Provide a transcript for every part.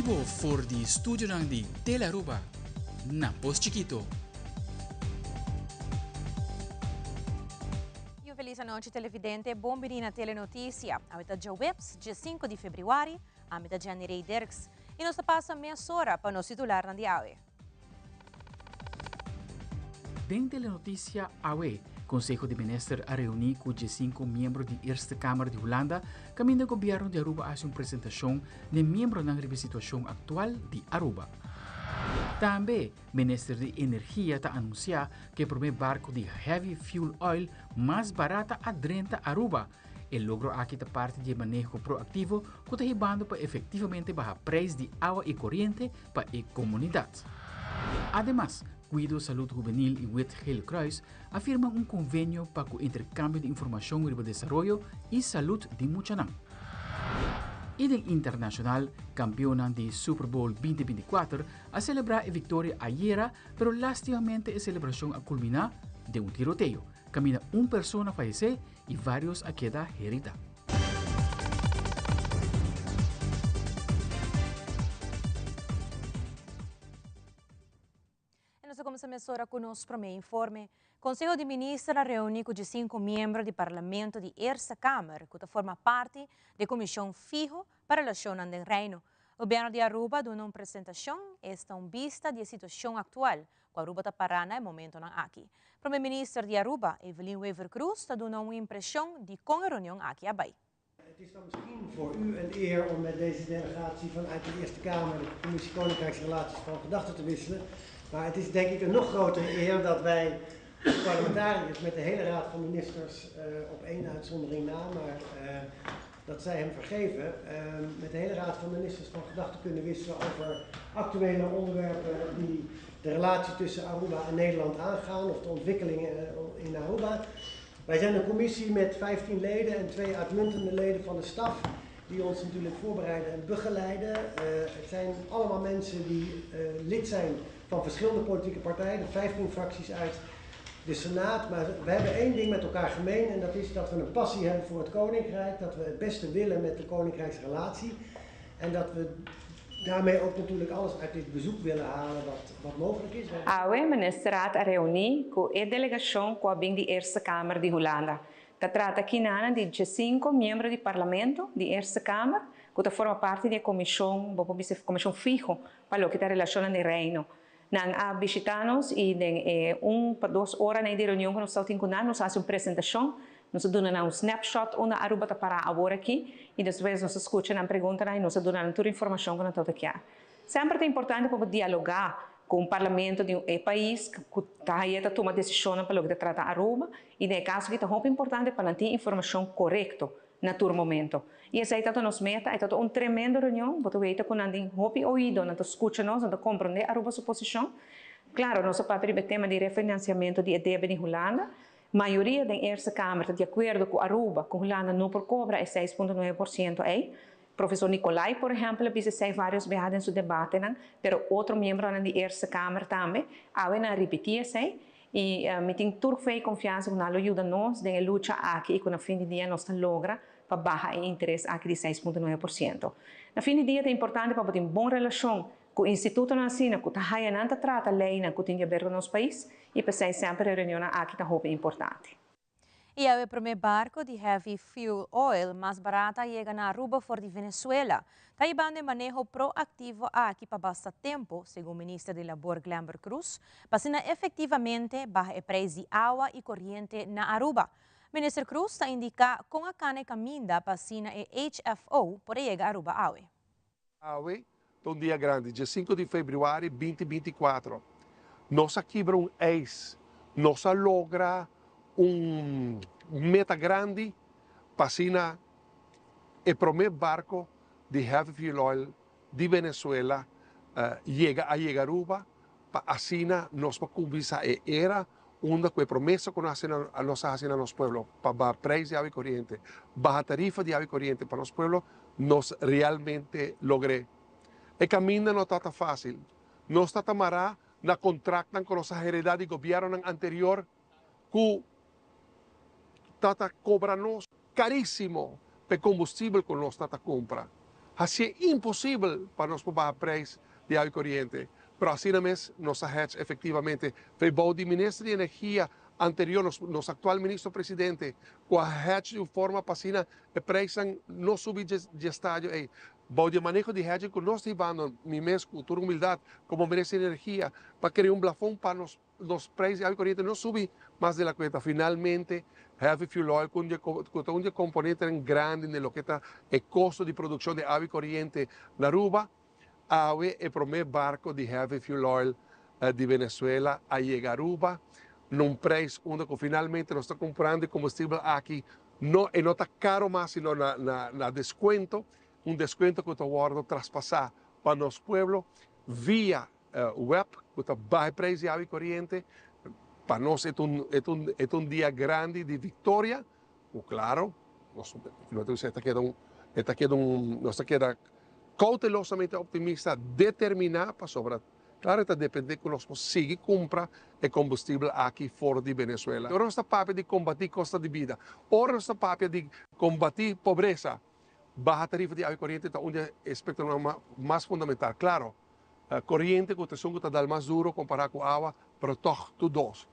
bibo for di studionan di Telearuba na Pos Chikito. Y un feliz anochi televidente, bon bini na Telenoticia. Awe ta djaweps, dje di februari, ami ta Jenny Ray Dirks. Y nos ta pasa mesora pa nos titularnan di awe. Den Telenoticia awe, Conseho di Minister a reuni cu 5 miembro di Eerste Kamer di Hulanda, caminda gobierno di Aruba a haci un presentacion n'e miembronan riba e situacion actual di Aruba. Tambe, Minister di Energia ta anuncia cu e prome barco di heavy fuel oil mas barata a drenta Aruba. E logro aki ta parti di e maneho proactivo cu ta hibando pa efectivamente baha prijs di awa y coriente pa e comunidad. Ademas, Cuido Salud Hubenil y Wit Gele Kruis a firma un convenio pa cu intercambio di informacion riba desaroyo y salud di muchanan. Y den internacional, campeonnan di Super Bowl 2024 a celebra e victoria ayera, pero lastimamente e celebracion a culmina den un tiroteo, caminda un persona a fayece y varios a keda herida. Y nos ta cuminsa mesora cu nos prome informe. Conseho di Minister a reuni cu 5 miembro di Parlamento di Eerste Kamer, cu ta forma parti di Comision Fiho pa Relacionnan den Reino. Gobierno di Aruba a duna un presentacion, esta un bista di e situacion actual cu Aruba ta para na e momentonan aki. Prome Minister di Aruba, Evelyn Wever-Croes, ta duna un impresion di con e reunion aki a bay. Het is dan misschien voor u een eer om met deze delegatie vanuit de Eerste Kamer, de Commissie Koninkrijksrelaties, van gedachten te wisselen. Maar het is denk ik een nog grotere eer dat wij als parlementariërs met de hele Raad van Ministers, op één uitzondering na, maar dat zij hem vergeven, met de hele Raad van Ministers van gedachten kunnen wisselen over actuele onderwerpen die de relatie tussen Aruba en Nederland aangaan of de ontwikkelingen in Aruba. Wij zijn een commissie met 15 leden en 2 uitmuntende leden van de staf die ons natuurlijk voorbereiden en begeleiden. Het zijn allemaal mensen die lid zijn van verschillende politieke partijen, de 15 fracties uit de Senaat. Maar we hebben één ding met elkaar gemeen en dat is dat we een passie hebben voor het Koninkrijk, dat we het beste willen met de Koninkrijksrelatie en dat we daarmee ook natuurlijk alles uit dit bezoek willen halen wat mogelijk is. Awe Ministerraad a reuni cu e delegacion cu a bin di Eerste Kamer di Hulanda. Ta trata akinan di 5 miembro di Parlamento di Eerste Kamer cu ta forma parti di e comision, bo por bisa comision fiho pa loke ta relaciona den Reino. Nan a bishita nos y den e 1 pa 2 ora di reunion cu nos tabatin cu nan, nos a haci un presentacion, nos a duna nan un snapshot unda Aruba ta para awor aki y despues nos a scucha nan preguntanan y nos a duna nan tur informacion cu nan tabata kier. Semper ta importante pa dialoga cu un parlamento di un pais cu ta ta tuma decisionnan pa loke ta trata Aruba y den e caso aki ta hopi importante pa nan tin informacion corecto na tur momento. Y esey ta nos meta, e ta un tremendo reunion, bo ta weta cu nan tin hopi oido, nan ta scucha nos, nan ta comprende Aruba su posicion. Claro, nos a papia riba e tema di refinanciamento di e debe di Hulanda. Mayoria den Eerste Kamer ta di acuerdo cu Aruba, cu Hulanda no por cobra e 6,9% ey. Professor Nicolai, por ehempel, a bisa esey varios biaha den su debatenan, pero otro miembronan di Eerste Kamer tambe, awe nan a ripiti esey. Y mi tin tur fe y confiansa cu nan lo yuda nos den e lucha aki y cu na fin di dia nos ta logra pa baha e interes aki di 6,9%. Na fin di dia ta importante pa tin bon relacion cu institutonan asina, cu ta haya nan ta trata leynan cu tin di haber cu nos pais y p'esey semper e reunionnan aki ta hopi importante. Y e prome barco di heavy fuel oil mas barata a yega na Aruba for di Venezuela. Ta hibando maneho proactivo aki pa basta tempo, segun Minister di Labor Glenbert Croes, pa asina efectivamente baha e prijs di awa y coriente na Aruba. Minister Croes ta indica con a cana e caminda pa asina e HFO por yega Aruba awe. Awe, un dia grandi, dia 5 di februari 2024. Nos a kibra un ijs, nos a logra un meta grandi pa asina e prome barco di heavy fuel oil di Venezuela a yega Aruba, pa asina nos por cuminsa e era unda cu e promesa cu nos a haci na nos pueblo pa baha prijs di awa y coriente, baha tarifa di awa y coriente pa nos pueblo, nos realmente logr'e. E caminda no ta tan facil. Nos ta mara na contractnan cu nos a hereda di gobiernonan anterior cu ta cobra nos carisimo pa e combustibel cu nos ta cumpra. Hasié imposibel pa nos por baha prijs di awa i koriente. Pero asina mes nos a hedge efectivamente. Fei bou di minister di energia anterior, nos actual ministro presidente, cu a hedge di un forma pa asina e prijsnan no subi dje stadio ey. Bou di e maneho di hedging cu nos ta hibando, mi mes cu tur humildad como minister di energia, pa crea un blafon pa nos nos prijs di awa i koriente no subi mas de la cuenta. Finalmente, heavy fuel oil, cu ta un di e componentenan grandi den loke ta e costo di produccion di awa i koriente na Aruba, awe e prome barco di heavy fuel oil di Venezuela a yega Aruba na un prijs unda cu finalmente nos ta cumprando e combustibel aki, no, e no ta caro mas sino na descuento, un descuento cu ta wordo traspasa pa nos pueblo via web cu ta baha e prijs di awa y coriente. Pa nos e ta un, e ta un, e ta un dia grandi di victoria, cu claro, nos no ta bisa e ta keda un, e ta keda un, nos ta keda cautelosamente optimista, determina, pasobra claro e ta depende cu nos por sigui cumpra e combustibel aki for di Venezuela. Ora nos ta papia di combati costa di bida, ora nos ta papia di combati pobresa, baha tarifa di awa y coriente ta un di e aspectonan mas fundamental. Claro, Koriente ku ta esun ku ta dal mas duro kompará ku awa, pero tòg tur dos.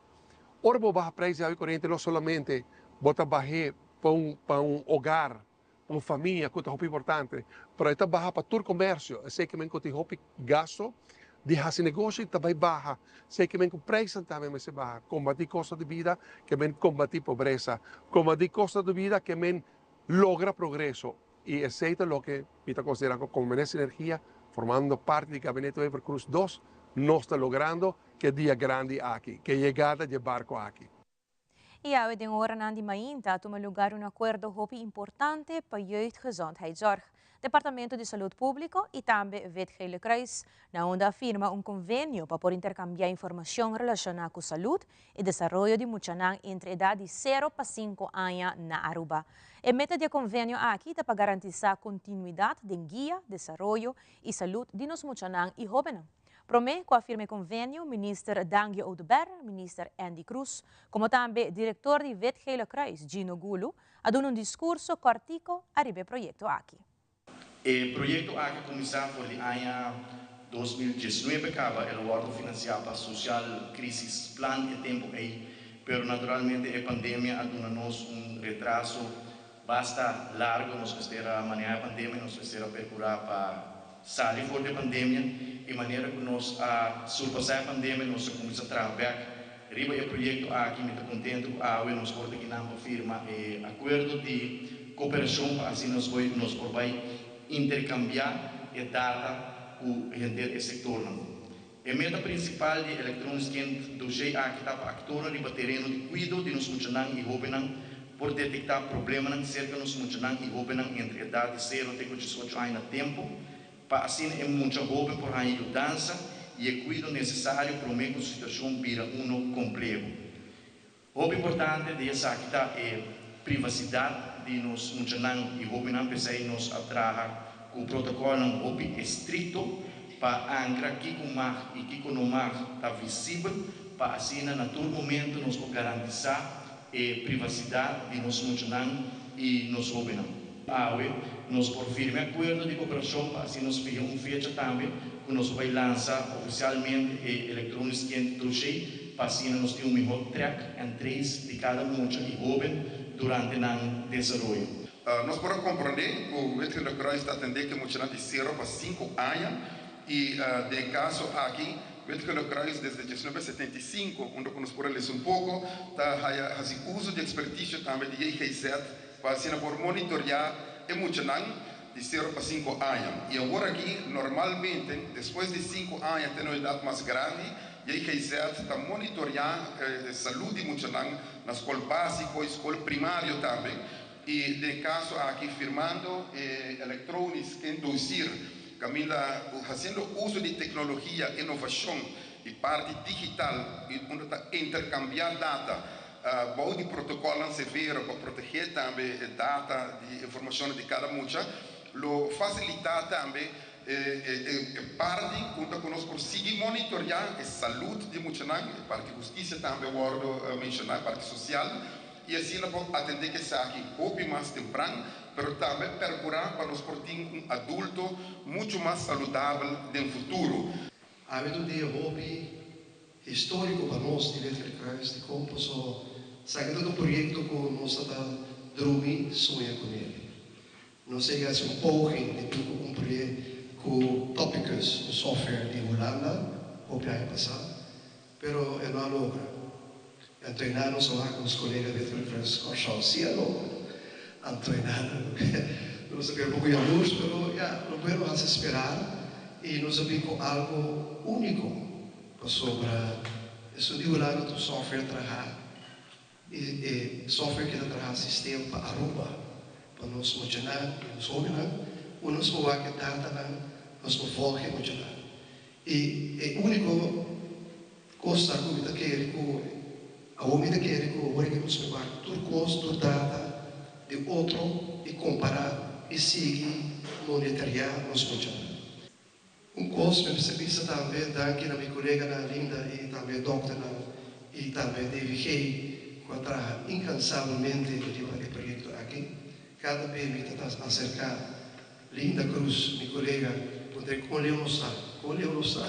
Ora bo baha preis di awa i koriente no solamente bo ta bah'é pa un pa un hogar, pa un famia ku ta hopi importante, pero e ta baha pa tur komersio. Esei ke men ku tin hopi gasto di hasi negoshi ta bai baha. Esei ke men ku preisnan tambe mester baha. Kombatí kosto di bida ke men kombatí pobresa. Kombatí kosto di bida ke men logra progreso. I esei ta loke mi ta konsiderá ku komo Minister di Energia, formando parti di Gabinete Wever-Croes dos, nos ta logrando ku e dia grandi aki, ku e yegada di e barko aki. I awe den oranan di mainta a tuma lugar un akuerdo hopi importante pa Jeugdgezondheidszorg, Departamento di Salud Públiko i tambe Wit Gele Kruis, na unda a firma un konvenio pa por interkambiá informashon relashoná ku salud E desaroyo di muchanan entre edat di sero pa sinku aña na Aruba. E meta di e konvenio aki ta pa garantisá kontinuidat den guia, desaroyo i salud di nos muchanan i hóbennan. Promé ku a firma e konvenio, Minister Dangui Oduber, Minister Endy Croes, komo tambe Direktor di Wit Gele Kruis, Gino Goeloe, a duna un diskurso kòrtiko ariba e proyekto aki. E proyekto aki a kuminsá for di aña 2019 kaba, el a wòrdu finansiá pa Social Crisis Plan e tempu ei, pero naturalmente e pandemia a duna nos un retraso basta largu. Nos mester a manehá e pandemia, nos mester a perkurá pa sali for di e pandemia i manera ku nos a surpasá e pandemia nos a kuminsá traha bèk riba e proyekto aki. Mi ta kontentu ku awe nos por ta kinan pa firma e akuerdo di Koperashon pa asina nos por nos por bai interkambiá e data ku henter e sektornan. E meta prinsipal di e Elektronisch Kind Dossier aki ta pa aktornan riba tereno di kuido di nos muchanan i hóbennan por detektá problemanan serka nos muchanan i hóbennan entre edat di sero te ku diesocho aña na tempu pa asina e mucha hóben por haña yudansa i e kuido nesesario promé ku su situashon bira uno kompleho. Hopi importante di esaki ta e privasidat di nos muchanan i hóbennan, p'esei nos a traha ku protokòlnan hopi estrikto pa ankra kiko mag i kiko no mag ta visibel, pa asina na tur momento nos por garantisá e privasidat di nos muchanan i nos hóbennan. Awe nos por firma e akuerdo di koperashon pa asina nos fiha un fecha tambe ku nos por bai lansa ofisialmente e Elektronisch Kind Dossier pa asina nos tin un mihó track and trace di kada mucha i hóben durante nan desaroyo. Nos por a komprondé ku Wit Gele Kruis ta atendé ku e muchanan di sero pa 5 aña i den e kaso aki Wit Gele Kruis desde 1975, unda ku nos por a lesa un poko, ta haya hasi uso di ekspertisio tambe di JGZ pa asina por monitoreá e muchanan di 0 pa 5 aña. I awor aki, normalmente, despues di 5 aña te na edat mas grandi, JGZ ta monitoreá salú di muchanan na skol básiko i skol primario tambe. I den kaso aki, firmando Elektronisch Kind Dossier, kaminda hasiendo uso di teknologia, inovashon i parti digital, i unda ta interkambiá data, bou di protokòlnan severo pa protegé tambe data di informashon di kada mucha, lo fasilitá tambe parti unda ku nos por sigui monitoreá e salú di muchanan, parti hustisia tambe a wòrdu menshoná, parti sosial. I asina por atendé ku esaki hopi mas tempran, pero tambe perkurá pa nos por tin un adulto muchu mas saludabel den futuro. Awe ta un dia hopi históriko pa nos di Wit Gele Kruis di kon paso esaki ta un proyekto ku nos ta ta drumi soña kuné. Nos a yega hasi un poging di bin ku un proye ku Topicus, un software di Hulanda, hopi aña pasá, pero e no a logra. Anto e nan nos a wak nos kolega di Wit Gele Kruis Kòrsou si a logra. Anto e nan nos a bira un poko yalurs, pero ya, lo bueno hace esperar i nos a bin ku algu úniko, pasobra esun di Hulanda ta un software trahá i e software ki ta traha sistema pa Aruba, pa nos muchanan i nos hóbennan, unda nos por wak e datanan, nos por volg e muchanan. I e úniko kos ta ku mi ta kere ku awor mi ta kere ku awor ke nos por wak tur kos, tur data di otro i kompará i sigui monitoreá nos muchanan. Un kos mi mester bisa tambe, danki na mi koleganan Linda i tambe dòkternan i tambe DVG ku a traha inkansabelmente riba e proyekto aki. Kada be mi ta ta aserká Linda Cruz, mi kolega, puntr'é kon leu nos ta, kon leu nos ta.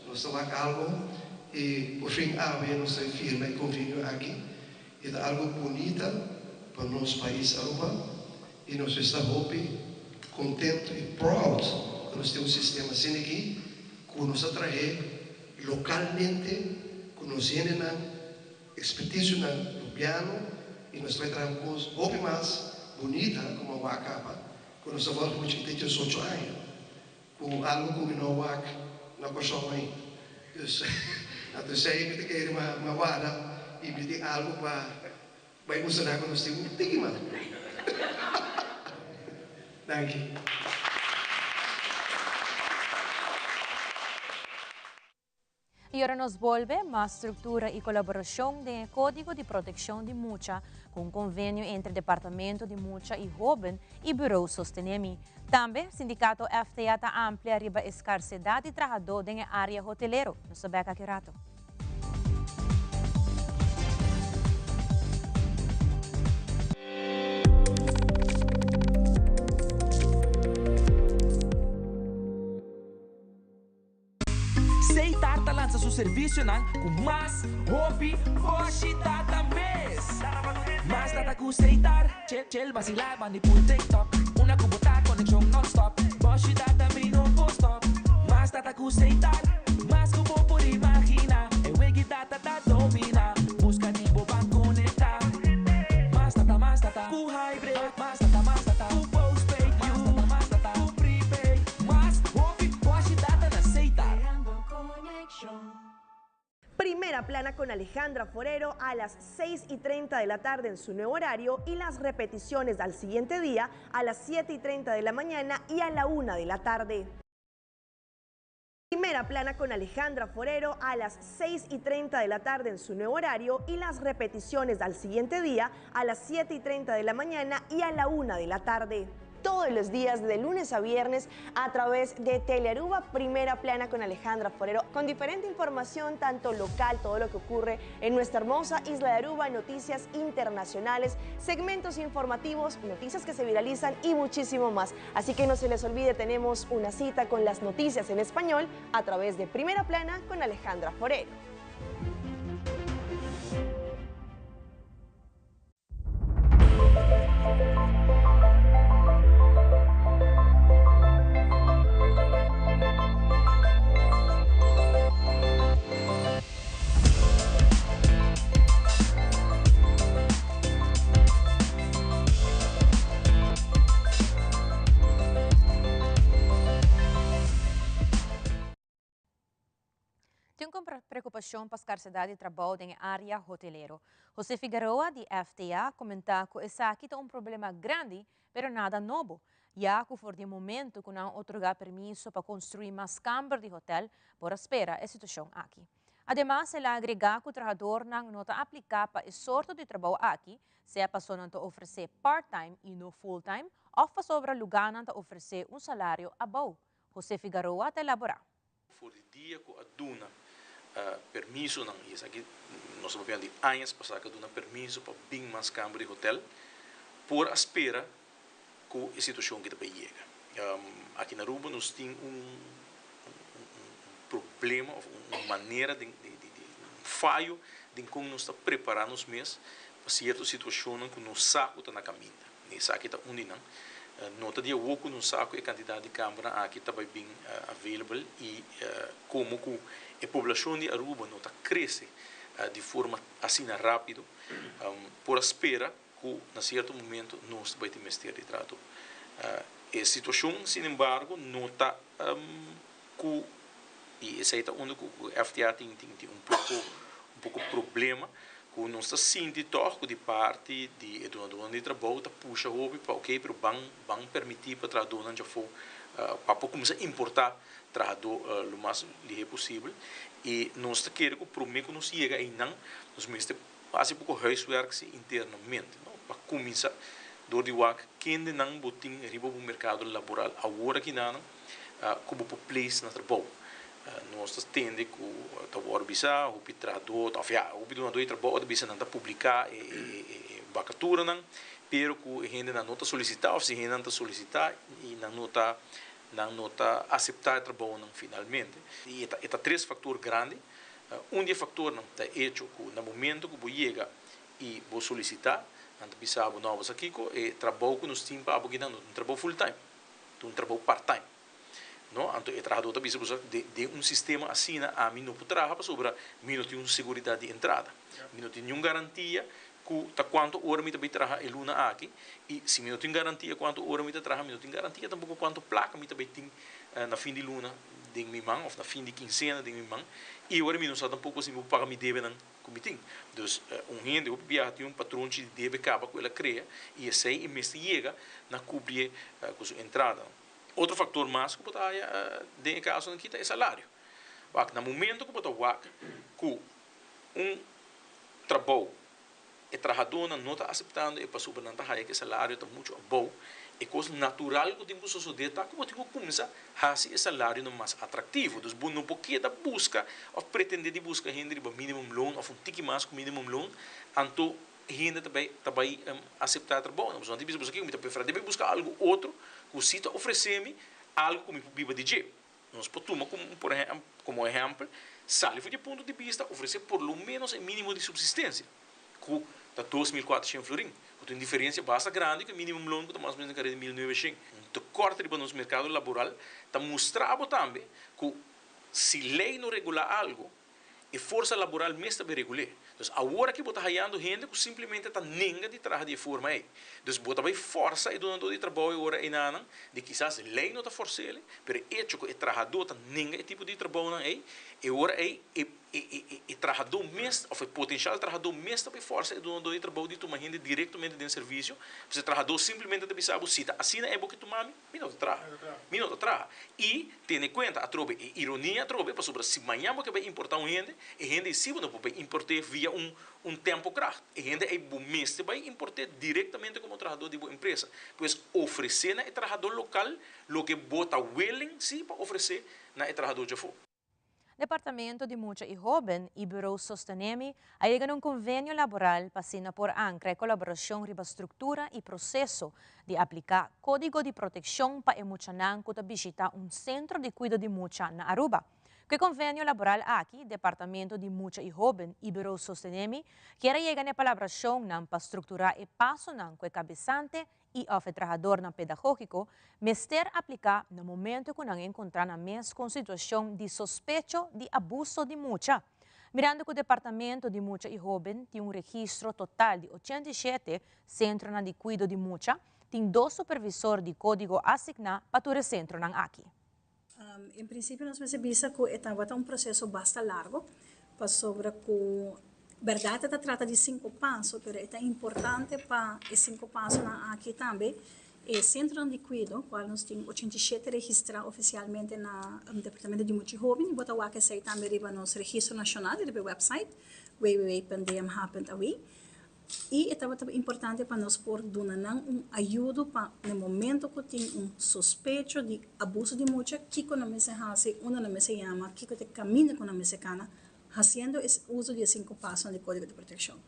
Nos ta wak algu i por fin awe nos ta firma e konvenio aki. E ta algu bunita pa nos pais Aruba i nos mester ta hopi kontentu i proud ku nos tin un sistema asina aki ku nos a trahe lokalmente ku nos hendenan, ekspertisionan rubiano i nos ta bai traha un kos hopi mas bunita komo a wak kaba ku nos a wòrdu mucha ki ta diesocho aña ku algu ku mi no a wak na Kòrsou ainda. Dus anto esei mi ta kere ma warda i mi tin algu pa bai mustra ku nos tin un tiki mas. Danki. Y ora nos bolbe, mas structura y colaboracion den e Codigo di Proteccion di Mucha cu un convenio entre Departamento di Mucha y Hoben y Bureau Sostenemi. Tambe, Sindicato FTA ta amplia riba e scarcedad di trahador den e area hotelero. Nos ta bek aki rato. Seitar ta lansa su servisionan ku mas hopi boshi data mes. Mas data ku Seitar, chel chel basilá bandi pul TikTok. Una ku bo ta konekshon nònstòp, boshi data mi no por stòp. Mas data ku Seitar, mas ku bo por imaginá. E wegi data ta dominá, buska di bo ban konektá. Mas data, mas data ku hybrid, mas data, mas data ku postpaid, mas data, mas data ku prepaid. Mas hopi boshi data na Seitar. Primera Plana con Alejandra Forero a las 6 y 30 de la tarde en su nuevo horario y las repeticiones al siguiente día a las 7 y 30 de la mañana y a la 1 de la tarde. Primera Plana con Alejandra Forero a las 6 y 30 de la tarde en su nuevo horario y las repeticiones al siguiente día a las 7 y 30 de la mañana y a la 1 de la tarde. Todos los días de lunes a viernes a través de Telearuba Primera Plana con Alejandra Forero, con diferente información, tanto local, todo lo que ocurre en nuestra hermosa isla de Aruba, noticias internacionales, segmentos informativos, noticias que se viralizan y muchísimo más. Así que no se les olvide, tenemos una cita con las noticias en español a través de Primera Plana con Alejandra Forero. Tin un preocupacion pa scarcedad di trabou den e area hotelero. José Figueroa di FTA a comenta cu esaki ta un problema grandi, pero nada nobo, ya cu for di e momento cu nan otorga permiso pa construi mas camber di hotel, por a spera e situacion aki. Ademas el a agrega cu trahadornan no ta aplica pa e sorto di trabou aki, sea paso nan ta ofrece part-time y no full-time, of pasobra luganan ta ofrece un salario abou. José Figaroa ta elabora. For di dia ku a duna Permisonan, y esaki nos ta papiando di añas pasa cu a duna permiso pa bin mas camber di hotel, por a spera cu e situacion aki ta bay yega. Aki na Aruba nos tin un problema of un manera di un fayo den con nos ta prepara nos mes pa cierto situacionnan cu nos sa cu ta na caminda. Esaki ta un di nan. No ta di awor cu nos sa cu e cantidad di cambernan aki ta bay bin available y como cu e poblacion di Aruba no ta crece di forma asina rapido, por a spera cu na cierto momento nos ta bay tin mester di trato. E situacion sin embargo no ta cu, y esey ta unda cu FTA tin un poco un poco problema, cu nos ta sinti toch cu di parti di e dunadornan di trabou ta pusha hopi pa ok pero ban ban permiti pa trahadornan djafo pa por cuminsa importa trahador lo mas lihe posibel y nos ta kere cu prome cu nos yega eynan nos mester haci poco huiswerk si internamente no pa cuminsa door di wak kendenan bo tin riba bo mercado laboral awor akinanan ku bo por place na trabou. Nos ta tende ku ta wòrdu bisa hopi trahadó òf ya hopi dunadó di trabou ta bisa nan ta publiká e bakaturanan pero ku e hendenan no ta solisitá òf si hendenan ta solisitá i nan no ta nan no ta aseptá e trabounan finalmente. I e ta tres faktor grandi. Un di e faktornan ta e echo ku na momento ku bo yega i bo solisitá nan ta bisa bo no bo sa kiko e trabou ku nos tin pa abo kinan no ta un trabou full time. Ta un trabou part time no anto e trahador ta bisa bo sa den un sistema asina ami no por traha pasobra mi no tin un seguridad di entrada mi no tin niun garantia cu ta cuanto ora mi ta bay traha e luna aki y si mi no tin garantia cuanto ora mi ta traha mi no tin garantia tampoco cuanto placa mi ta bay tin na fin di luna den mi man of na fin di quincena den mi man y ora mi no sa tampoco si mi por paga mi debenan ku mi tin. Dus un hende hopi biaha tin un patronchi di debe kaba ku el a krea i esei e mester yega na kubrié ku su entradanan. Otro faktor mas ku bo ta haya den e kasonan aki ta e salario. Wak, na momento ku bo ta wak ku un trabou e trahadónan no ta aseptando e pasobra nan ta haya ku e salario ta muchu abou, e kos natural ku tin ku sosodé ta ku bo tin ku kuminsá hasi e salarionan mas atraktivo. Dus bo no por keda buska òf pretendé di buska hende riba minimum loon òf un tiki mas ku minimum loon, anto hende ta bai ta bai aseptá e trabounan. Pasobra nan ta bisa bo, mi ta preferá di bai buska algu otro ku si ta ofresé mi algu ku mi por biba di dje. Nos por tuma komo por ehèmpel komo ehèmpel sali for di e punto di bista ofresé por lo ménos e mínimo di supsistensia ku ta 2400 florin ku ta un diferensia basta grandi ku e minimum loon ku ta mas o ménos na kare di 1900. Un tekort riba nos merkado laboral ta mustra bo tambe ku si lei no regulá algu E forsa laboral mes ta bay regul'é. Dus awor aki bo ta hayando hende ku simplemente ta nenga di traha di e forma ei. Dus bo ta bay forsa e dunadó di trabou e ora einanan, di kisas lei no ta fors'el, pero e echo ku e trahadó ta nenga e tipo di trabounan ei, e ora ei e e trahadó mes òf e potenshal trahadó mes ta bay forsa e dunadó di trabou di tuma hende direktamente den servisio, pues e trahadó simplemente ta bisa bo si ta asina ei bo ke tuma mi, Mi no ta traha. Mi no ta traha. I tene kuenta atrobe e ironia atrobe, pasobra si mañan bo ke bai importá un hende, e hende ei si bo no por bai import'é via un un tempo-kracht. E hende ei bo mester bai import'é direktamente komo trahadó di bo empresa. Pues ofresé na e trahadó lokal loke bo ta willing si pa ofresé na e trahadó djafó. Departamento di Mucha y Hoben y Bureau Sostenemi a yega na un convenio laboral pa asina por ancra e colaboracion riba structura y proceso di aplica Codigo di Proteccion pa e muchanan cu ta bishita un centro di cuido di mucha na Aruba. Cu e convenio laboral aki, Departamento di Mucha y Hoben y Bureau Sostenemi kier a yega na e palabracionnan pa structura e pasonan cu e cabesante i òf e trahadornan pedagógiko mester apliká na momento ku nan enkontrá nan mes ku un situashon di sospecho di abuso di mucha. Mirando ku Departamento di Mucha i Hóben tin un registro total di 87 sentronan di kuido di mucha, tin dos supervisor di kódigo asigná pa tur e sentronan aki. En principio nos mester bisa cu e tabata un proceso basta largo, pasobra cu berdad e ta trata di cinco paso, pero e ta importante pa e cinco pasonan aki tambe e centronan di cuido, cual nos tin 87 registra oficialmente na Departamento di Mucha y Hoben, y bo ta wak esey tambe riba nos registro nacional riba e website www.dmh.aw. I e tabata importante pa nos por duna nan un ayudo pa na momento ku tin un sospecho di abuso di mucha, kiko nan mester hasi, unda nan mester yama, kiko ta e kaminda ku nan mester kana. Hasiendo e uso di e sinku pasonan di Kódigo di Protekshon.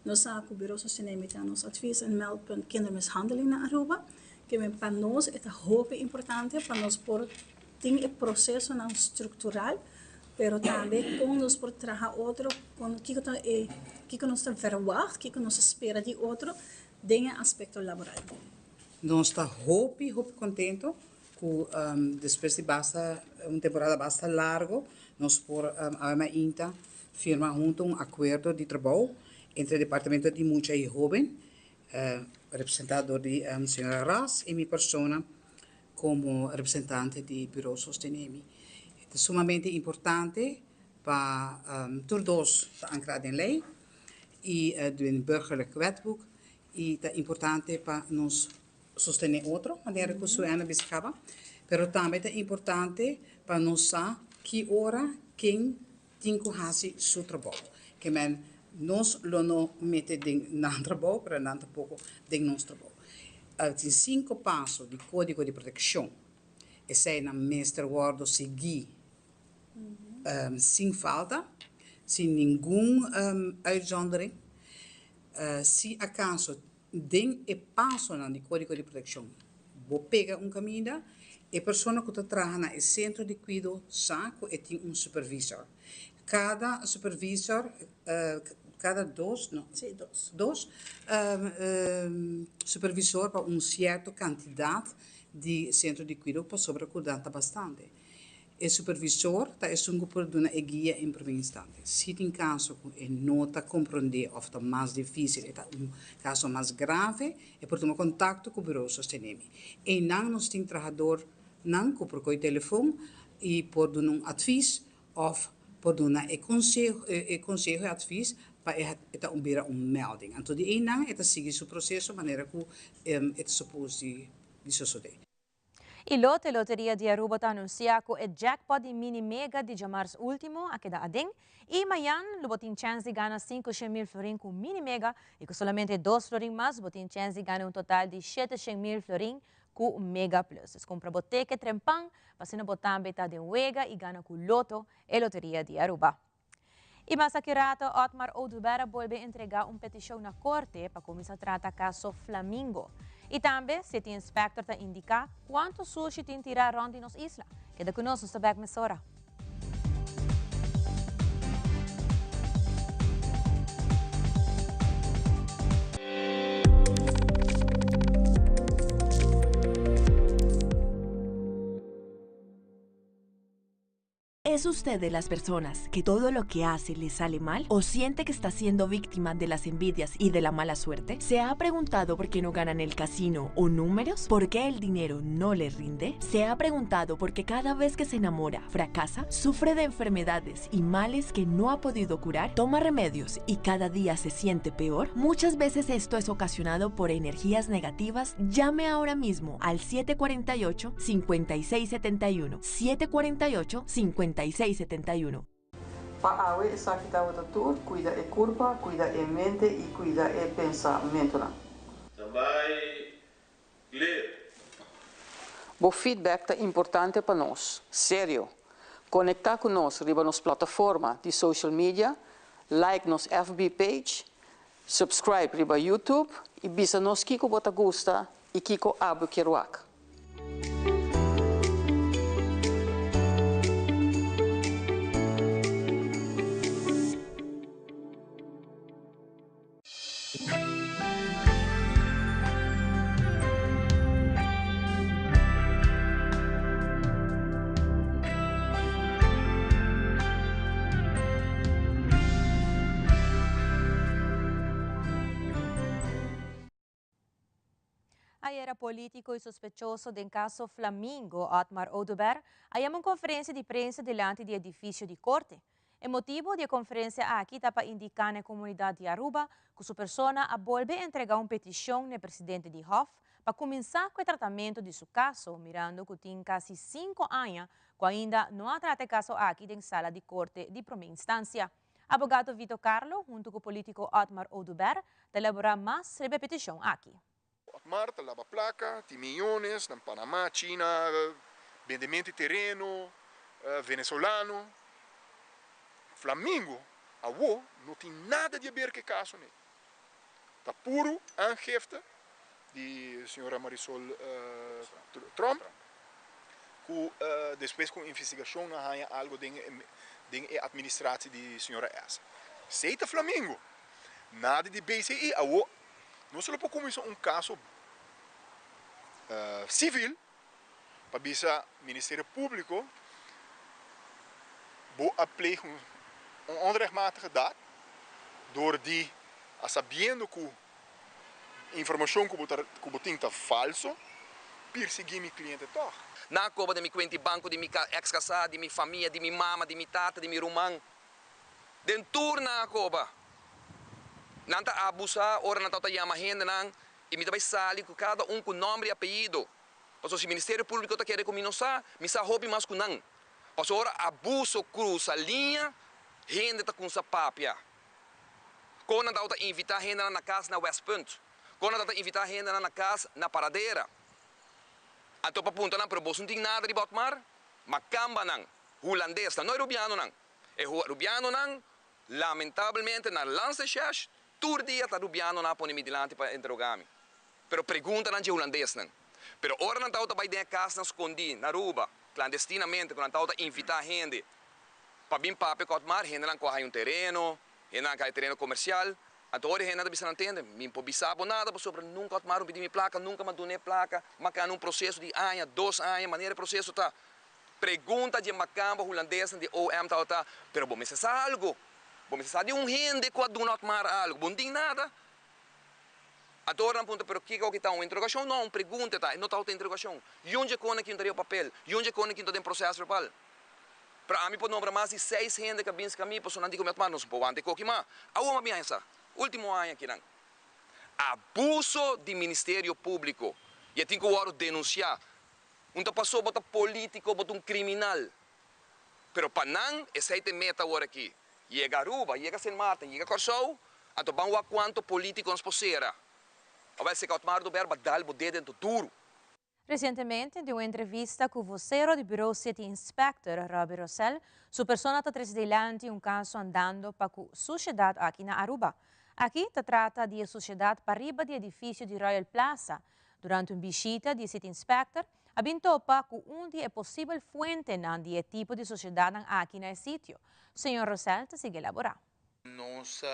Nos sa ku Buro Sostenemi ta nos advies en meldpunt kindermishandeling na Aruba, ke men pa nos e ta hopi importante pa nos por tin e prosesonan struktural, pero tambe kon nos por traha otro, kon kiko ta e kiko nos ta verwagt, kiko nos ta spera di otro den e aspekto laboral. Nos ta hopi hopi kontento ku despues di basta un temporada basta largo nos por awe mainta firma hunto un akuerdo di trabou entre Departamento di Mucha i Hoben representá dor di señora Ras i mi persona komo representante di Bureau Sostenemi. E ta sumamente importante pa tur dos ta ankrá den lei i den Burgerlijk Wetboek i ta importante pa nos sostené otro, manera ku Suène a bisa kaba, pero tambe ta importante pa nos sa ki ora ken tin ku hasi su trabou. Ke men nos lo no mete den nan trabou, pero nan tampoko den nos trabou. Tin sinku paso di kódigo di protekshon. Eseinan mester wòrdu sigui sin falta, sin ningun uitzondering. Si akaso Den e pasonan di Kódigo di Protekshon, bo pega un kaminda, e persona ku ta traha na e sentro di kuido sa ku e tin un supervisor. Kada supervisor, kada dos, no, dos supervisor pa un sierto kantidat di sentro di kuido pasobra ku nan ta bastante. E supervisor ta esun ku por duna e guia en promé instante. Si tin kaso ku e no ta komprondé òf ta mas difísil, e ta un kaso mas grave, e por tuma kontakto ku Bureau Sostenemi. Einan nos tin trahadornan ku por kohe telefon i por duna un atvis òf por duna e konseho e konseho e atvis pa e ta un bira un melding. Anto di einan e ta sigui su proseso manera ku e ta supos di sosodé. Y Lote Loteria di Aruba ta anuncia cu e jackpot di Mini Mega di djamars ultimo a keda aden y mayan lo bo tin chens di gana 500.000 florin cu Mini Mega y cu solamente dos florin mas bo tin chens di gana un total di 700.000 florin cu Mega Plus. Dus cumpra bo ticket trempan pa asina bo tambe ta den wega y gana cu Lotto e Loteria di Aruba. Y mas aki rato Otmar Oduber a bolbe entrega un peticion na corte pa cuminsa trata caso Flamingo. Y tambe City Inspector ta indica cuanto sushi tin tira rond di nos isla. Keda cu nos, nos ta bek mesora. ¿Es usted de las personas que todo lo que hace le sale mal? ¿O siente que está siendo víctima de las envidias y de la mala suerte? ¿Se ha preguntado por qué no gana en el casino o números? ¿Por qué el dinero no le rinde? ¿Se ha preguntado por qué cada vez que se enamora fracasa? ¿Sufre de enfermedades y males que no ha podido curar? ¿Toma remedios y cada día se siente peor? Muchas veces esto es ocasionado por energías negativas. Llame ahora mismo al 748 5671 748 5671. Pa awe esaki tabata tur, cuida e curpa, cuida e mente y cuida e pensamentonan. Standby, clear. Bo feedback ta importante pa nos. Serio! Conecta cu nos riba nos plataforma di social media, like nos FB page, subscribe riba YouTube y bisa nos kico bo ta gusta y kico abo kier wak. Ayera politico y sospechoso den caso Flamingo, Otmar Oduber, a yama un conferencia di prensa dilanti di edificio di corte. E motibo di e conferencia aki ta pa indica na e comunidad di Aruba cu su persona a bolbe entrega un peticion na e presidente di Hof pa cuminsa cu e tratamento di su caso mirando cu tin casi cinco aña cu ainda no a trata e caso aki den sala di corte di prome instancia. Abogado Vito Carlo hunto cu politico Otmar Oduber ta elabora mas riba e peticion aki. Otmar ta laba placa, tin miyones na Panama, China, bendemento di tereno, venezolano. Flamingo awo no tin nada di haber ku e kaso nei. Ta puru aangifte di señora Marisol Tromp ku despues ku investigashon nan haña algo den den e administratie di señora S. Esei ta Flamingo. Nada di BCI awo nos lo por kuminsá un kaso sivil pa bisa Ministerio Públiko bo a pleeg un onrechtmatige daad door di a sabiendo ku informashon ku bo ta ku bo tin ta falso pirsiguí mi kliente tòg. Nan a koba den mi kuenta i banko di mi eks kasá, di mi famia, di mi mama, di mi tata, di mi ruman. Den tur nan a koba. Nan ta abusá ora nan tabata yama hendenan i mi ta bai sali ku kada un ku nòmber i apeyido. Pasobra si Ministerio Públiko ta kere ku mi no sa, mi sa hopi mas ku nan. Pasobra ora abuso krusa liña, hende ta kumsa papia. Kon nan tabata invitá hendenan na kas na Westpunt? Kon nan tabata invitá hendenan na kas na Paradera? Anto pa punta nan, pero boso no tin nada riba Otmar? Makambanan, hulandesnan, no e rubianonan. E rubianonan, lamentabelmente, na Lansershesh, tur dia ta rubianonan a pone mi dilanti pa interogá mi. Pero preguntanan dje hulandesnan. Pero ora nan tabata bai den e kasnan skondí na Aruba, klandestinamente, ku nan tabata invitá hende pa bin papia ku Otmar, hendenan ku a haña un tereno, hendenan ku a haña tereno komersial, anto ora e hendenan ta bisa nan tende, mi por bisa bo nada pasobra nunka Otmar no pidi mi plaka, nunka mi a dun'é plaka, mi a kana un proseso di aña, dos aña, manera e proseso ta. Pregunta dje makamba hulandesnan di OM tabata, pero bo mester sa algu, bo mester sa di un hende ku a duna Otmar algu, bo no tin nada. Anto ora nan puntra, pero kiko aki ta un interogashon? No, un pregunta ta, e no ta interogashon. Yun dje kone kin ta riba papel, yun dje kone kin ta den proces verbal. Pero ami por nombra mas di seis hende ka binsi kami, pasobra nan di ku mi a tuma nos por wanta e koki mas. Awor mi a bin haña sa, ultimo aña akinan. Abuso di Ministerio Publico y e tin ku wòrdu denunsiá. Un ta paso bo ta politico, bo ta un criminal. Pero pa nan esei ta e meta awor aki. Yega Aruba, yega Sint Maarten, yega Kòrsou, anto ban wak kuanto politico nos por sera. Awel seka Otmar Oduber ba dal bo dede anto duru. Resientemente, den un entrevista ku vosero di Bureau City Inspector, Robbie Rosell, su persona ta trese dilanti un kaso andando pa ku sushedat aki na Aruba. Aki ta trata di e sushedat pariba di edifisio di Royal Plaza. Durante un bishita di e City Inspector, a bin topa ku un di e posibel fuentenan di e tipo di sosiedatnan aki na e sitio. Señor Rosell ta sigui elaborá. Nos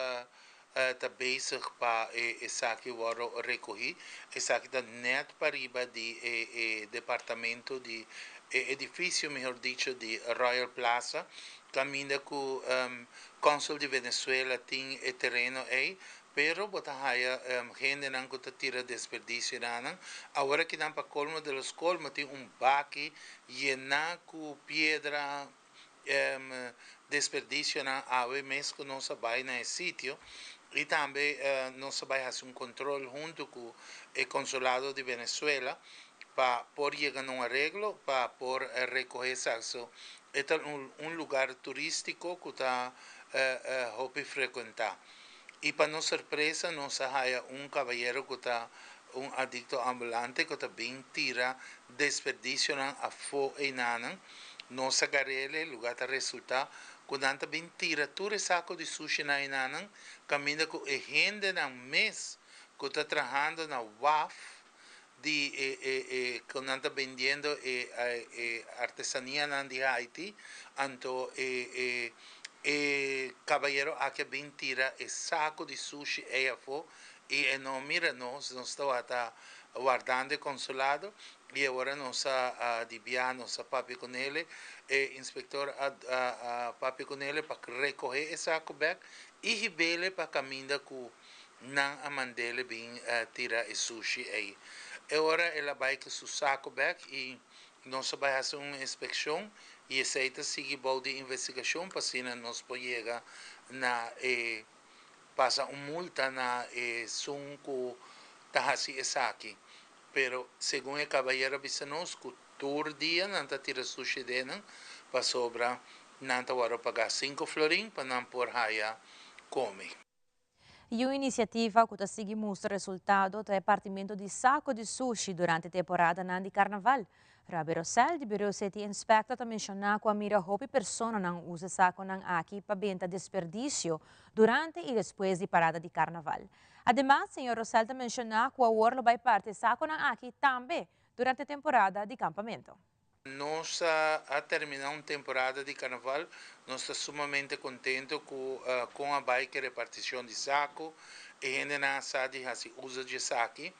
ta bezig pa e esaki wòrdu rekohí. Esaki ta nèt pariba di e e departamento di e edifisio mihor dicho di Royal Plaza kaminda ku Consul di Venezuela tin e tereno ei. Pero bo ta haya hendenan ku ta tira desperdisio na nan. Awor aki nan pa kolmo de los kolmo tin un baki yená ku piedra, desperdisionan awe mes ku nos a bai na e sitio i tambe nos a bai hasi un kontrol huntu ku e konsulado di Venezuela pa por yega na un areglo pa por rekohe esaki. So e ta un lugar turístiko ku ta hopi frekuentá. I pa nos sorpresa nos a haya un kabayero ku ta un adikto ambulante ku ta bin tira desperdisionan afó einanan. Nos a gar'el e lugá ta resultá ku nan ta bin tira tur e sako di sushinan einanan kaminda ku e hendenan mes ku ta trahando na waf di e e e ku nan ta bendiendo e e artesanianan di Haiti anto e e e kabayero aki a bin tira e sako di sushi ei afó i e no mira nos nos tabata wardando e konsulado i awor nos a a di biaha nos a papia ku nele e inspektor a a a papia ku nele pa rekohe e sako bèk i hib'ele pa kaminda ku Nan a mand'ele bin tira e sushi ei. E ora el a bai ku su sako bèk i nos a bai hasi un inspekshon i esei ta sigui bou di investigashon pa asina nos por yega na e pasa un multa na esun ku ta hasi esaki. Pero segun e kabayero a bisa nos ku tur dia nan ta tira sushi den nan pasobra nan ta wòrdu pagá sinku florin pa nan por haya kome. I un inisiativa ku ta sigui mustra resultado ta e partimentu di sako di sushi durante temporadanan di karnaval. Rabbi Rosell di Bureau City Inspector ta menciona cu a mira hopi personanan usa saconan aki pa benta desperdicio durante y despues di parada di Carnaval. Ademas, señor Rosell ta menciona cu awor lo bay parti e saconan aki tambe durante temporada di campamento. Nos a termina un temporada di Carnaval, nos ta sumamente contento cu con a bay cu e reparticion di saco, e hendenan a sa di haci uso di esaki.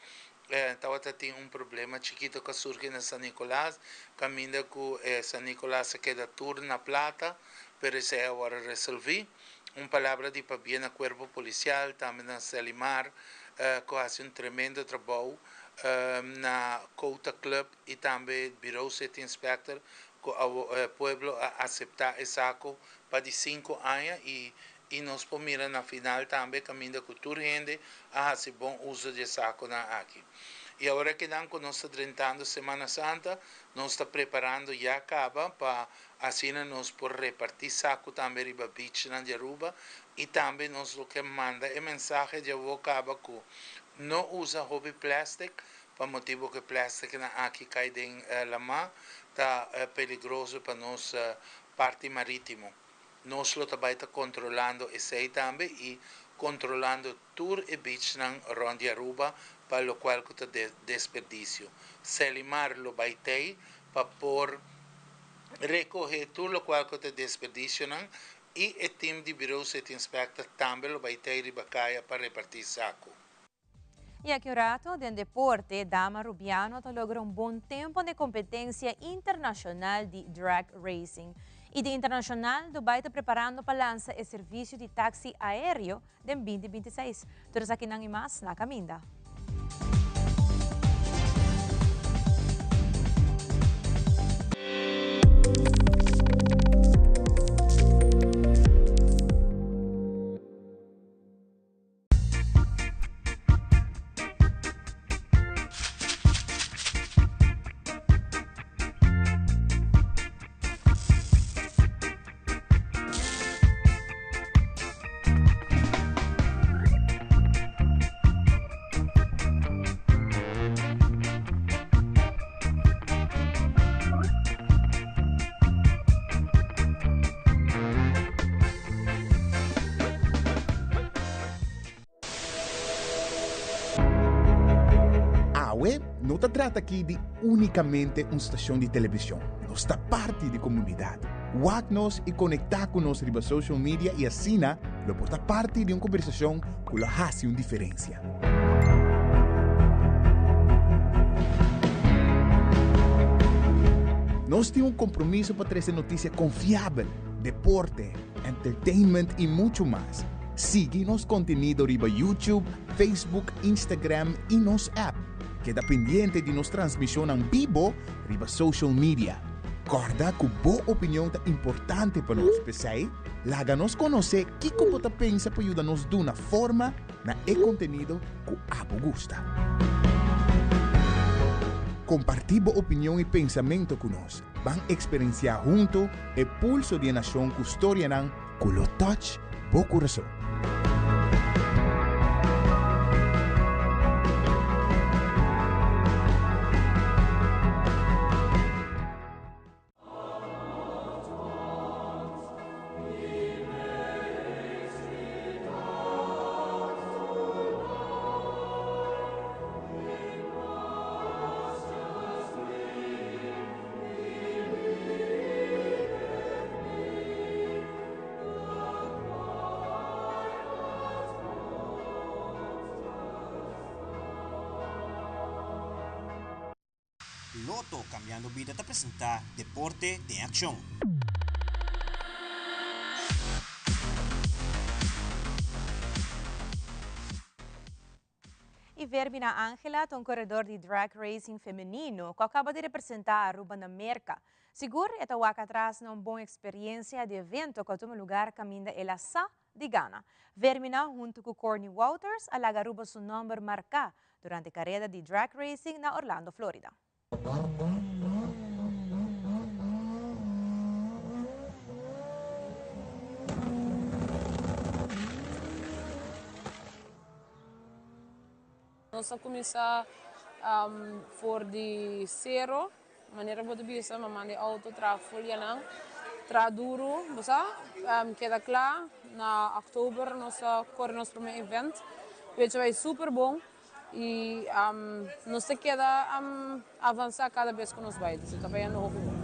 Tabata tin un problema chikito cu a surgi na San Nicolas, caminda cu e San Nicolas a keda tur na plata, pero esey a worde resolvi. Un palabra di pabia na Cuerpo Policial, tambe na Celimar, cu a haci un tremendo trabou, na Cota Club y tambe Bureau City Inspector, cu e pueblo a acepta esako pa di cinco aña y y nos por mira na final tambe caminda cu tur hende a haci bon uso di e saconan aki. Y awor akinan cu nos ta drentando Semana Santa, nos ta preparando ya caba pa asina nos por reparti saco tambe riba beachnan di Aruba y tambe nos lo ke manda e mensahe di awor caba cu no usa hopi plastic pa motibo cu e plasticnan aki cay den lama ta peligroso pa nos parti maritimo. Nos lo ta bai ta controlando esey tambe y controlando tur e beachnan rond di Aruba pa locual cu ta desperdicio. Celimar lo bai tey pa por recoge tur locual cu ta desperdicionan y e team di Bureau City Inspector tambe lo bai tey riba caya pa reparti saco. Y aki un rato den deporte, Dama Rubiano ta logra un bon tempo den competencia internacional di drag racing. Y di internacional, Dubai ta preparando pa lansa e servicio di taxi aereo den binti binti seis. Tur esakinan y mas na caminda. Awe no ta trata aki di únikamente un stashon di televishon. Nos ta parti di komunidat. Wak nos i konektá ku nos riba social media i asina lo por ta parti di un kombersashon ku lo hasi un diferensia. Nos tin un kompromiso pa trese notisia konfiabel, deporte, entertainment i muchu mas. Sigui nos kontenido riba YouTube, Facebook, Instagram i nos app. Keda pendiente di nos transmishonnan bibo riba social media. Kòrda ku bo opinion ta importante pa nos, p'esei laga nos konosé kiko bo ta pensa pa yuda nos duna forma na e kontenido ku abo gusta. Kompartí bo opinion i pensamentu ku nos. Ban eksperensiá huntu e pulso di e nashon ku storianan ku lo touch bo kurason. Lotto Cambiando Bida ta presenta Deporte den Accion. Y Verbina Angela ta un corredor di drag racing femenino cu a caba di representa Aruba na Merca. Sigur e ta wak atras na un bon experiencia di evento cu a tuma lugar caminda el a sa di gana. Vermina hunto cu Courtney Wouters a laga Aruba su nomber marca durante careda di drag racing na Orlando, Florida. Nos a cuminsa for di cero. Manera bo ta bisa, mi a manda e auto traha folianan, traha duru, bo sa, keda kla. Na oktober nos a kore nos prome event, wechi a bai super bon i nos ta keda avansa kada bes ku nos bai, dus e ta bayendo hopi bon.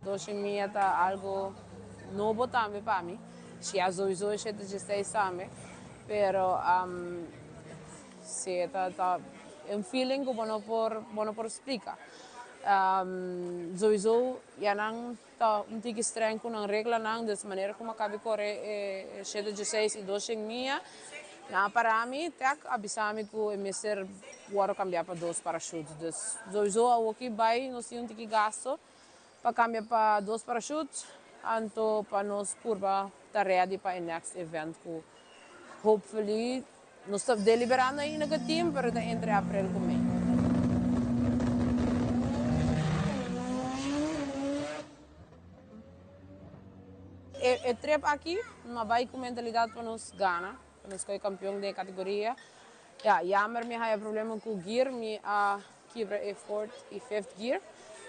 Doce mia ta algo nobo tambe pa mi. Si a sowieso e shete djesseis tambe, pero si ta ta un feeling ku bo no por bo no por splika. Sowieso ya nan ta un tiki streng ku nan reglanan, dus manera ku mi a kabi kore e shete djesseis i dos shen mia, nan a para mi tek a bisa mi ku e mester wòrdu kambiá pa dos parashut. Dus sowieso awoki bai nos tin un tiki gasto. Pa cambia pa dos parachute anto pa nos purba ta ready pa e next event cu hopefully nos ta deliberando ainda cu e team pero ta entre april cu mei. E trip aki no a bay cu mentalidad pa nos gana, pa nos coge campeon den e categoria. Ya, jammer mi haya problema cu gear, mi a kibra e fourth y fifth gear.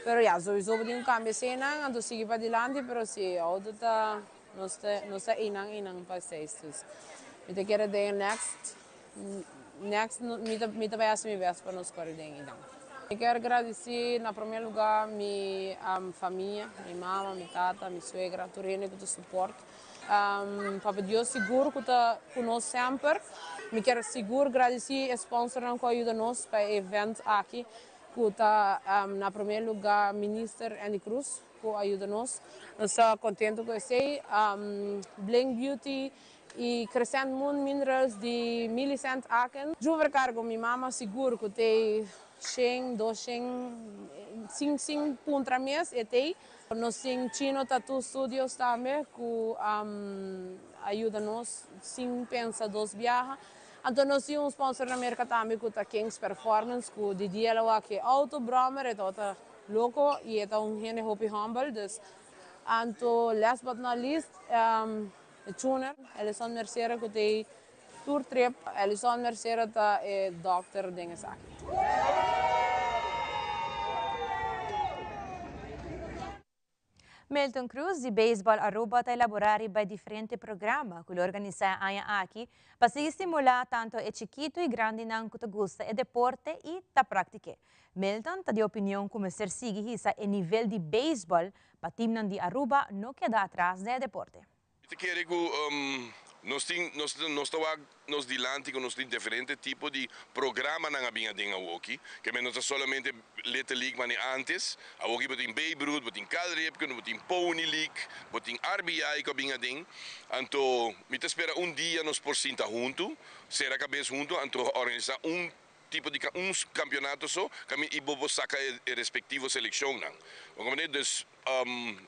Pero ya, sowieso bo tin cu cambia eseinan, anto sigui padilanti, pero si e auto ta, nos ta, nos ta einan einan pa seis. Dus mi ta kere den e next, next mi ta, mi ta bay haci mi best pa nos core den einan. Mi kier gradici na prome lugar mi famia, mi mama, mi tata, mi suegra, tur hende cu ta support. Papa Dios sigur cu ta cu nos semper. Mi kier sigur gradici e sponsornan cu a yuda nos pa e event aki cu ta na prome lugar Minister Endy Croes cu a yuda nos. Nos ta contento cu esey. Bling Beauty y Crescent Moon Minerals di Millicent Aken. Juver Cargo mi mama sigur cu t'ey shen, dos shen, sin sin puntra mes e t'ey. Nos tin Chino Tattoo Studios tambe cu a yuda nos sin pensa dos biaha. Anto nos tin un sponsor na Merca tambe cu ta Kings Performance cu di dia lo wak e auto brommer e tabata loco y e ta un hende hopi humble dus anto last but not least e tuner Ellison Mercera cu t'ey tur trip. Ellison Mercera ta e dokter den esaki. Milton Cruz di Baseball Aruba ta elabora riba e diferente programa cu lo organisa e aña aki pa sigui stimula tanto e chikito y grandinan cu ta gusta e deporte y ta practique. Milton ta di opinion cu mester sigui hisa e nivel di baseball pa teamnan di Aruba no keda atras den e deporte. Mi ta kere ku nos tin nos nos ta wak nos dilanti ku nos tin diferente tipo di programanan a bin aden awoki, ke men no ta solamente Little League manera antes, awoki bo tin Babe Ruth, bo tin Cal Ripken, bo tin Pony League, bo tin RBI ku a bin aden, anto mi ta spera un dia nos por sinta huntu, sera kabes huntu anto organisa un tipo di un campeonato so cami y bo por saca e respectivo seleccionnan. Bo comprende? Dus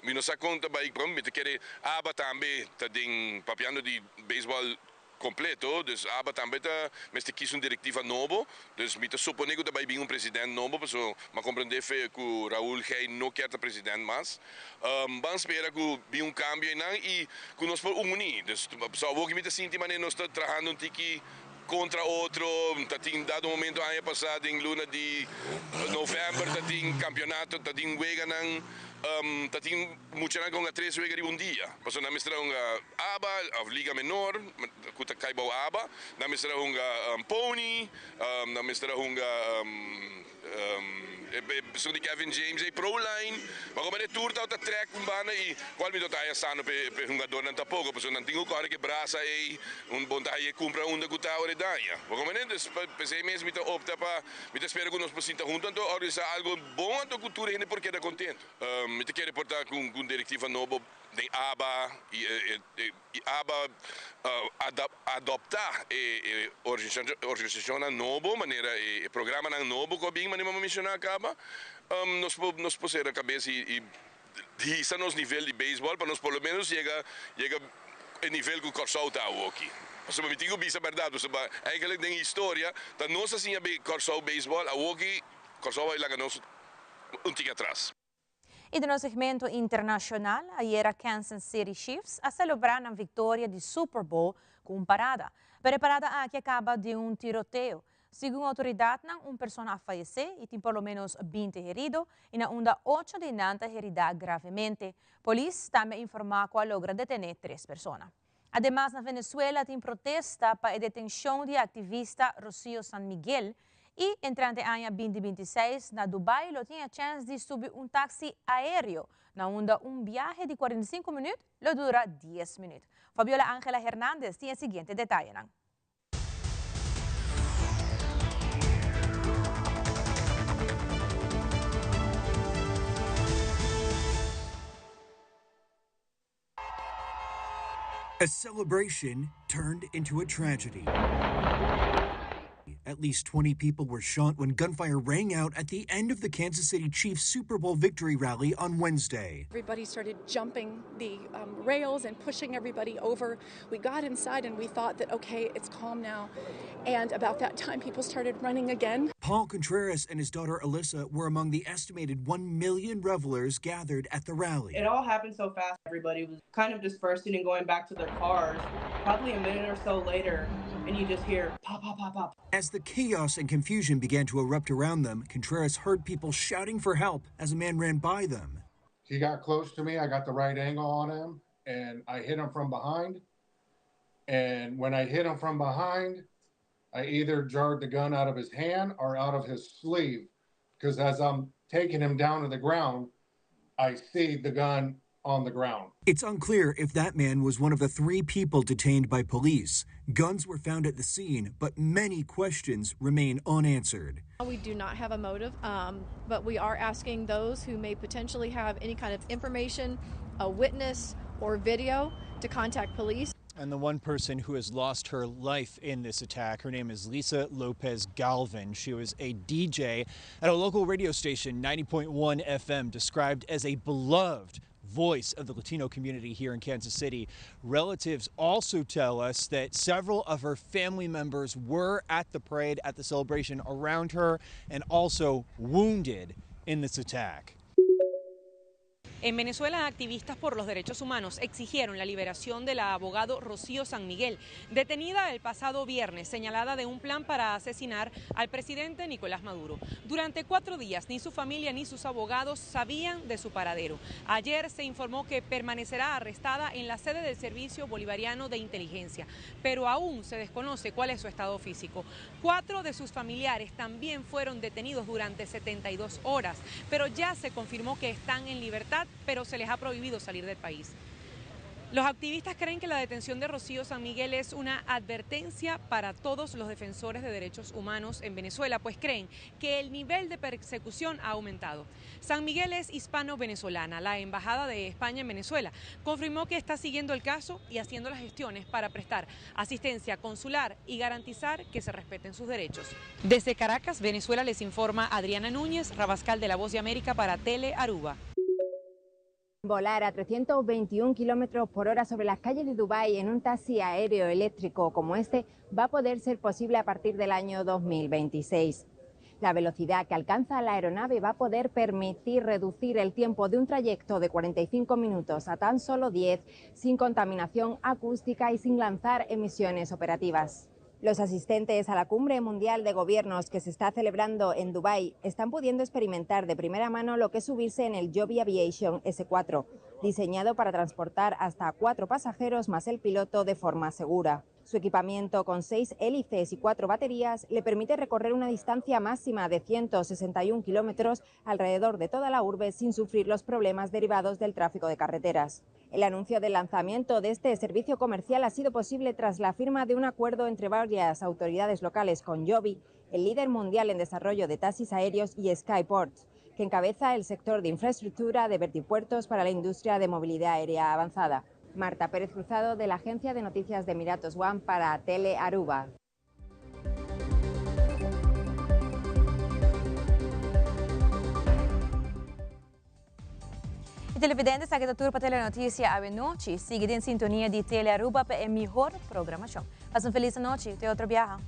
mi no sa con ta bay mi ta kere aba tambe ta den papiando di baseball completo dus aba tambe ta mester kies un directiva nobo dus mi ta supone cu ta bay bin un president nobo pasobra mi a comprende fe cu Raul Gey no kier ta president mas. Ban spera cu bin un cambio eynan y cu nos por uni. Dus so awor mi ta sinti manera nos ta trahando un tiki Contra otro, ta tin dado momento aña pasa den luna di november ta tin campeonato, ta tin weganan, ta tin muchanan cu hunga tres wega riba un dia, pasobra nan mester a hunga aba of liga menor cu ta cay bao aba, nan mester a hunga pony, nan mester a hunga. Esun di Kevin James ei pro line, ma como e tur tabata trek un banda y cual mi no ta haya sano p'e hungadornan tampoco, pasobra nan tin cu core ke brasa ei, un bon ta haya cumpra unda cu ta ora e daña. Bo comprende? Entonces p'esey mes mi ta opta pa, mi ta spera cu nos por sinta hunto anto organisa algo bon anto cu tur hende por keda contento. Mi ta kere por ta cu un directiva nobo den aba y e aba adopta e organisacionnan nobo manera e programanan nobo cu a bin manera mi a menciona caba nos por nos por cera cabes y hisa nos nivel di baseball pa nos por lo menos yega yega e nivel cu Corsou ta awoki pasobra mi tin cu bisa berdad pasobra eigenlijk den historia ta nos a siña Corsou baseball awoki Corsou a laga nos un tiki atras. Y den nos segmento internacional, ayera Kansas City Chiefs a celebra nan victoria di Super Bowl. ku un parada. Pero e parada aki a kaba den un tiroteo. Segun outoridatnan un persona a fayesé i tin por lo ménos 20 herido i na unda ocho di nan ta heridá gravemente. Polis tambe a informá ku a logra detené tres persona. Ademas na Venezuela tin protesta pa e detenshon di e aktivista Rocío San Miguel i entrante aña 2026 na Dubai lo tin e chèns di subi un taksi aéreo na unda un biahe di 45 minüt lo dura 10 minüt. Fabiola Angela Hernandez tin e siguiente detayenan. A celebration turned into a tragedy. At least 20 people were shot when gunfire rang out at the end of the Kansas City Chiefs Super Bowl victory rally on Wednesday. Everybody started jumping the rails and pushing everybody over. We got inside and we thought that, okay, it's calm now. And about that time, people started running again. Paul Contreras and his daughter Alyssa were among the estimated 1 million revelers gathered at the rally. It all happened so fast. Everybody was kind of dispersing and going back to their cars. Probably a minute or so later, and you just hear pop, pop, pop, pop. As the chaos and confusion began to erupt around them, Contreras heard people shouting for help as a man ran by them. He got close to me. I got the right angle on him, and I hit him from behind. And when I hit him from behind, I either jarred the gun out of his hand or out of his sleeve, because as I'm taking him down to the ground, I see the gun on the ground. It's unclear if that man was one of the 3 people detained by police. Guns were found at the scene, but many questions remain unanswered. We do not have a motive, but we are asking those who may potentially have any kind of information, a witness, or video to contact police. And the one person who has lost her life in this attack, her name is Lisa Lopez Galvin. She was a DJ at a local radio station, 90.1 FM, described as a beloved voice of the Latino community here in Kansas City. Relatives also tell us that several of her family members were at the parade, at the celebration around her, and also wounded in this attack. En Venezuela, activistas por los derechos humanos exigieron la liberación de la abogado Rocío San Miguel, detenida el pasado viernes, señalada de un plan para asesinar al presidente Nicolás Maduro. Durante 4 días, ni su familia ni sus abogados sabían de su paradero. Ayer se informó que permanecerá arrestada en la sede del Servicio Bolivariano de Inteligencia, pero aún se desconoce cuál es su estado físico. 4 de sus familiares también fueron detenidos durante 72 horas, pero ya se confirmó que están en libertad, pero se les ha prohibido salir del país. Los activistas creen que la detención de Rocío San Miguel es una advertencia para todos los defensores de derechos humanos en Venezuela, pues creen que el nivel de persecución ha aumentado. San Miguel es hispano-venezolana. La Embajada de España en Venezuela confirmó que está siguiendo el caso y haciendo las gestiones para prestar asistencia consular y garantizar que se respeten sus derechos. Desde Caracas, Venezuela, les informa Adriana Núñez, Rabascal de La Voz de América para Tele Aruba. Volar a 321 kilómetros por hora sobre las calles de Dubái en un taxi aéreo eléctrico como este va a poder ser posible a partir del año 2026. La velocidad que alcanza la aeronave va a poder permitir reducir el tiempo de un trayecto de 45 minutos a tan solo 10, sin contaminación acústica y sin lanzar emisiones operativas. Los asistentes a la Cumbre Mundial de Gobiernos que se está celebrando en Dubái están pudiendo experimentar de primera mano lo que es subirse en el Joby Aviation S4, diseñado para transportar hasta 4 pasajeros más el piloto de forma segura. Su equipamiento con 6 hélices y 4 baterías le permite recorrer una distancia máxima de 161 kilómetros alrededor de toda la urbe sin sufrir los problemas derivados del tráfico de carreteras. El anuncio del lanzamiento de este servicio comercial ha sido posible tras la firma de un acuerdo entre varias autoridades locales con Joby, el líder mundial en desarrollo de taxis aéreos, y Skyports, que encabeza el sector de infraestructura de vertipuertos para la industria de movilidad aérea avanzada. Marta Pérez Cruzado, de la Agencia de Noticias de Emiratos One para Tele Aruba. Y televidentes, aki ta tur pa Telenoticia awe nochi. Sigui den sintonia di Tele Aruba pa e mihor programacion. Pasa un feliz anochi. Te otro biaha.